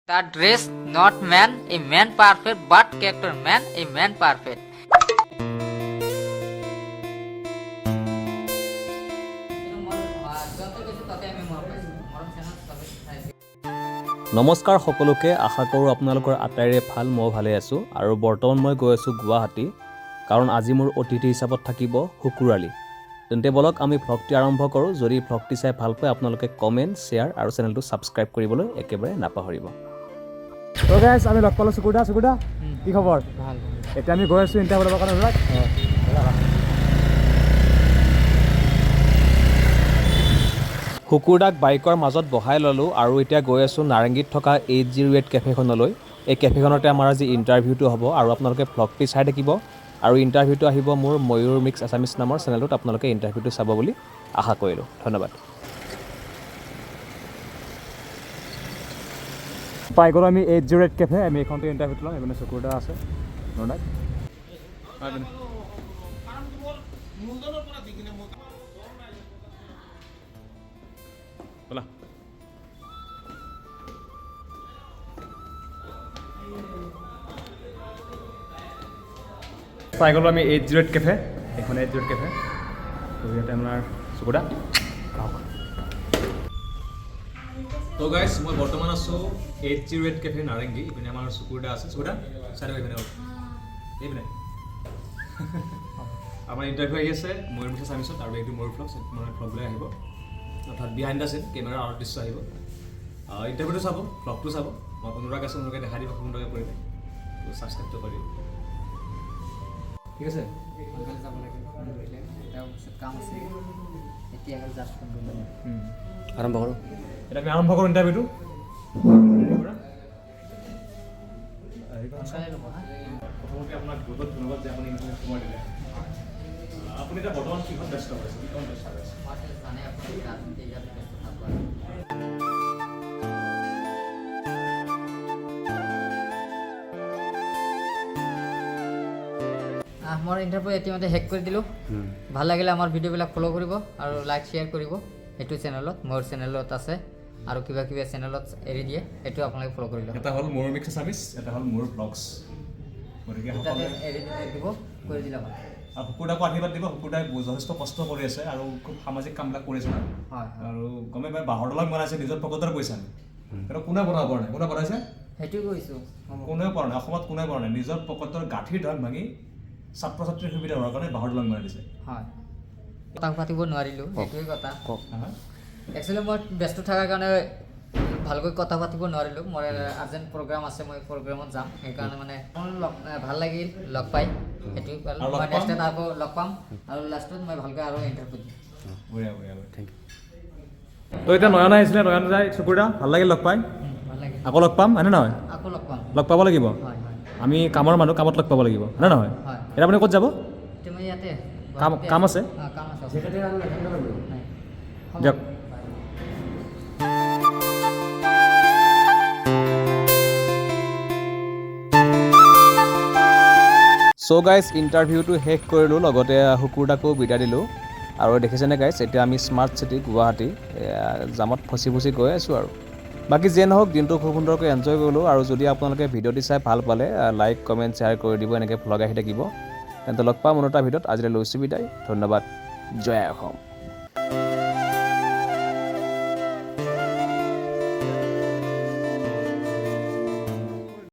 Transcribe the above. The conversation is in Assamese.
The dress not man, a man perfect, but character man, a man perfect. নমস্কাৰ সকলোকে, আশা কৰোঁ আপোনালোকৰ আটাইৰে ভাল। ময়ো ভালে আছোঁ আৰু বৰ্তমান মই গৈ আছোঁ গুৱাহাটী, কাৰণ আজি মোৰ অতিথি হিচাপত থাকিব শুকুৰ আলী। তেন্তে ব'লক, আমি ভ্লগটি আৰম্ভ কৰোঁ। যদি ভ্লগটি চাই ভাল পায়, আপোনালোকে কমেণ্ট, শ্বেয়াৰ আৰু চেনেলটো ছাবস্ক্ৰাইব কৰিবলৈ একেবাৰে নাপাহৰিব। তো গাইছ, আমি লগ পালোঁ চুকুৰদা। চুকুৰদা, কি খবৰ? ভাল। এতিয়া আমি গৈ আছোঁ ইণ্টাৰভিউ ল'বৰ কাৰণে। অনুৰাগ। শুকুৰদাক বাইকৰ মাজত বহাই ল'লোঁ আৰু এতিয়া গৈ আছোঁ নাৰেংগীত থকা 808 কেফেখনলৈ। এই কেফেখনতে আমাৰ আজি ইণ্টাৰভিউটো হ'ব আৰু আপোনালোকে ভ্লগটি চাই থাকিব আৰু ইণ্টাৰভিউটো আহিব মোৰ ময়ূৰ মিক্স আছামিছ নামৰ চেনেলটোত। আপোনালোকে ইণ্টাৰভিউটো চাব বুলি আশা কৰিলোঁ। ধন্যবাদ। পাই গ'লোঁ আমি 808 কেফে। আমি এইখনতে ইণ্টাৰভিউটো ল'ম। এইপিনে চুকুৰদা আছে, অনুৰাগ। এইপিনে। ব'লা। পাই গ'লোঁ আমি 808 কেফে। এইখন 808 কেফে। তো ইয়াতে আমাৰ চুকুৰদা, আহক। তো গাইজ, মই বৰ্তমান আছোঁ 808 কেফে, নাৰেংগী। ইপিনে আমাৰ চুকুৰদা আছে। চুকুৰদা, চাই দিয়ক এইপিনে অলপ। এইপিনে আমাৰ ইণ্টাৰভিউ আহি আছে ময়ূৰ মিছা চামিছত আৰু এইটো ময়ূৰ ভ্লগ মানে ভ্লগলৈ আহিব, অৰ্থাৎ বিহাইণ্ড the চিন, কেমেৰাৰ আঁৰৰ দৃশ্য আহিব। ইণ্টাৰভিউটো চাব, ভ্লগটো চাব। মই অনুৰাগ আছে, অনুৰাগে দেখাই দিব সুন্দৰকৈ কৰিলে। তো ছাবস্ক্ৰাইবটো কৰি দিব। ঠিক আছে। সোনকালে যাব লাগে, ফোন কৰিলে। তাৰপিছত কাম আছে। এতিয়া হ'ল জাষ্ট ফোন কৰিলোঁ। আৰম্ভ কৰোঁ। এতিয়া আমি আৰম্ভ কৰোঁ ইণ্টাৰভিউটো। সোনকালে ল'ব হা। প্ৰথমতে আপোনাক বহুত বহুত ধন্যবাদ যে আপুনি ইমানখিনি সময় দিলে। আপুনি এতিয়া বৰ্তমান কিহত ব্যস্ত হৈ আছে? কি কামত ব্যস্ত হৈ আছে? মই জানে আপুনি, ৰাজনীতি ইয়াতে ব্যস্ত থাকোঁ আৰু। মোৰ ইণ্টাৰভিউ ইতিমধ্যে শেষ কৰি দিলোঁ। ভাল লাগিলে আমাৰ ভিডিঅ'বিলাক ফ'ল' কৰিব আৰু লাইক, শ্বেয়াৰ কৰিব। সেইটো চেনেলত, মোৰ চেনেলত আছে আৰু কিবা কিবি চেনেলত এৰি দিয়ে, সেইটো আপোনালোকে ফ'ল' কৰি ল'ব। এটা হ'ল ময়ূৰ মিক্স আছামিছ, এটা হ'ল ময়ূৰ ভ্লগছ। গতিকে দুটাতে সকলোৱে এৰি দিব, কৰি দিলে হ'ল। আৰু শুকুৰদাকো আশীৰ্বাদ দিব। শুকুৰদাই যথেষ্ট কষ্ট কৰি আছে আৰু খুব সামাজিক কামবিলাক কৰিছে ন? হয়। আৰু গমেই পাই, বাঁহৰ দলং বনাইছে নিজৰ পকেটৰ পইচা। কিন্তু কোনে বনাব পৰা নাই? কোনে বনাইছে? সেইটোৱে কৈছোঁ। হ'ব। কোনেও পৰা নাই, অসমত কোনেও পৰা নাই। নিজৰ পকেটৰ গাঁঠিৰ ধন ভাঙি ছাত্ৰ ছাত্ৰীৰ সুবিধা হোৱাৰ কাৰণে বাঁহৰ দলং বনাই দিছে। হয়, কথা পাতিব নোৱাৰিলোঁ, সেইটোৱে কথা। হা? একচুৱেলি মই ব্যস্ত থকাৰ কাৰণে ভালকৈ কথা পাতিব নোৱাৰিলোঁ। মোৰ আৰ্জেণ্ট প্ৰগ্ৰাম আছে, মই প্ৰগ্ৰামত যাম। সেইকাৰণে মানে লগ ভাল লাগিল লগ পাই, সেইটোৱে। আৰু লগ মই পাম? নেক্সট আকৌ লগ পাম আৰু লাষ্টত মই ভালকৈ আৰু ইণ্টাৰভিউ দিম। বঢ়িয়া বঢ়িয়া, thank U. তো এতিয়া নয়ন আহিছিলে, নয়ন যায়। চুকুৰদা, ভাল লাগিল লগ পাই। ভাল লাগিল। আকৌ লগ পাম, হয়নে নহয়? আকৌ লগ পাম। লগ পাব লাগিব। হয়। আমি কামৰ মানুহ, কামত লগ পাব লাগিব, হয়নে নহয়? হয়। এতিয়া আপুনি ক'ত যাব? এতিয়া মই ইয়াতে কাম আছে? অঁ, কাম আছে। নাই। হ'ব। দিয়ক। বাই। চ' গাইজ, ইণ্টাৰভিউটো শেষ কৰিলোঁ, লগতে শুকুৰদাকো বিদায় দিলোঁ। আৰু দেখিছেনে গাইজ, এতিয়া আমি স্মাৰ্ট চিটি গুৱাহাটী, এয়া জামত ফচি ফচি গৈ আছোঁ। আৰু বাকী যিয়ে নহওক, দিনটো খুব সুন্দৰকৈ এনজয় কৰিলোঁ। আৰু যদি আপোনালোকে ভিডিঅ'টি চাই ভাল পালে, লাইক, কমেণ্ট, শ্বেয়াৰ কৰি দিব। এনেকৈ ভ্লগ আহি থাকিব। তেন্তে লগ পাম অন্য এটা ভিডিঅ'ত। আজিলৈ লৈছোঁ বিদায়। ধন্যবাদ। জয় অসম।